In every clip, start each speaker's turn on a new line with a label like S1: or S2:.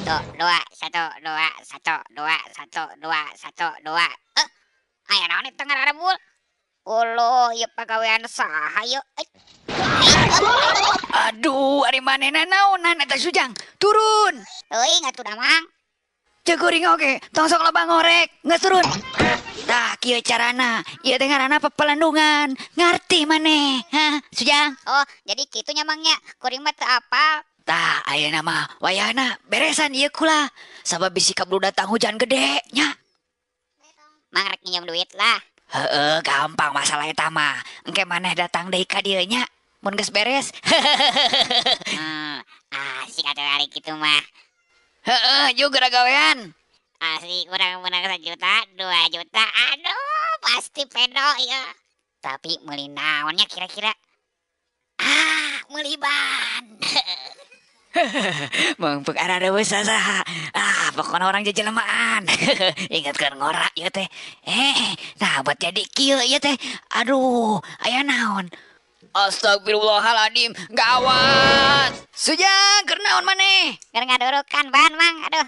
S1: 1 2 1 2 1 2 1 2 1 2. Eh, aya naon eta ngararebul? Uluh, ieu pagawean saha ieu?
S2: Aduh, ari manehna naonan eta Sujang? Turun.
S1: Teuing atuh da, Mang.
S2: Ceuk kuring oge, tong sok loba ngorek, geus turun. Tah, kieu carana. Ieu teh ngaranna pepelandungan. Ngarti maneh, hah, Sujang?
S1: Oh, jadi kitu nya, Mang, nya. Kuring mah teu apal.
S2: Tah, ayeuna mah wayahna beresan ieu kula. Sabab bisi kaburu datang hujan gede nya.
S1: Mang rek nginjem duit lah.
S2: Heeh, gampang masalah eta mah. Engke maneh datang deui ka dieu nya. Mun geus beres.
S1: Asik atuh ari kitu mah.
S2: Heeh, juga gawean.
S1: Asik urang menang 1 juta, 2 juta. Aduh, pasti pedo ya. Tapi meuli naonnya kira-kira? Ah, meuli ban.
S2: Mengpek arah saha. Ah, pokoknya orang jejelemaan. Ingatkan ngorak ya teh. Nah buat jadi kieu ya teh. Aduh, aya naon? Astagfirullahaladzim, gawat. Sujang, keur naon maneh?
S1: Keur ngadurukan ban, Mang. Aduh,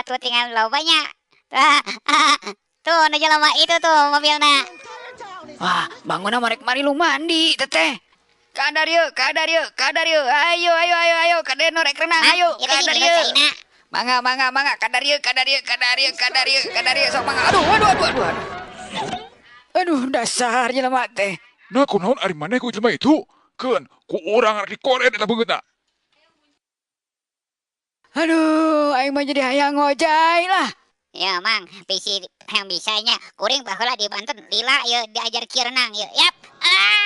S1: tuh tinggal lobanya. Tuh, nu jelema itu tuh mobilna.
S2: Wah, bangunna marek mari lu mandi teteh. Kadar yuk, kadar yuk, kadar yuk. Ayo, ayo, ayo, ayo. Kadar norek renang, ayo. Kadar yuk. Mangga, mangga, mangga. Kadar yuk, kadar yuk, kadar yuk, kadar yuk, kadar yuk. Sok mangga. Aduh, aduh, aduh, aduh, aduh. Aduh, dasar jelema teh.
S3: Nah, kunaon ari maneh ku jelema itu? Keun, ku urang rek dikoret eta beungeutna.
S2: Aduh, aing mah jadi hayang ngojay lah.
S1: Ya, Mang, bisi yang bisanya kuring baheula di Banten lila ieu diajar kieu renang ieu. Yap. Ah.